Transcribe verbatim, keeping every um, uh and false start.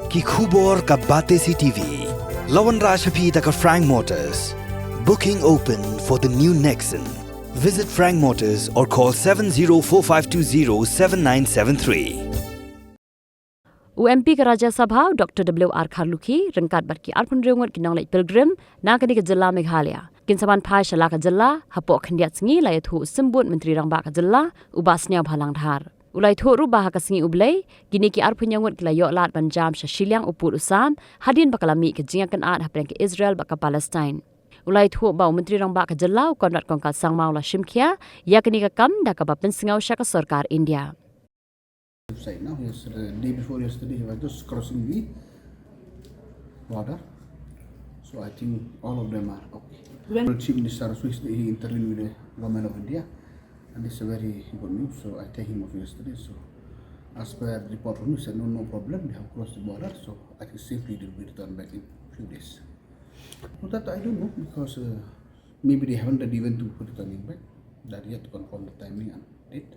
Ki khubor ka Batesi T V. La wanrah sha phi da ka Frank Motors. Booking open for the new Nexon. Visit Frank Motors or call seven zero four five two zero seven nine seven three. U M P ka Rajya Sabha, u Doctor W R Kharlukhi, ryngkat bad ki arphew hynriew ngut ki nongleit pilgrim na kane ka jylla Meghalaya, kin sa ban phai sha la ka jylla hapoh khyndiat sngi, la ïathuh u Symbud Myntri Rangbah ka jylla, u Bah Sniawbhalang Dhar. U la ïathuh ruh ba ha ka sngi U Blei, kine ki arphew hynñiew ngut ki la ïoh lad ban jam sha shiliang u pud u sam, hadien ba ka la mih ka jingïakynad hapdeng ka Israel bad ka Palestine. U la ïathuh ba u Myntri Rangbah ka jylla, u Conrad Kongkal Sangma, u la shimkhia ïa kane ka kam da kaba pynsngew sha ka sorkar India. Side now. Yesterday, day before yesterday, he was just crossing the border. So I think all of them are okay. When- The Chief Minister also, he intervened with the Government of India, and it's a very good news. So I thank him also yesterday. So as per the report from him, he said no, no problem. They have crossed the border, so I think safely they'll be returned back in few days. Well, that I don't know because uh, maybe they haven't even to put it coming back. That yet to confirm the timing and date.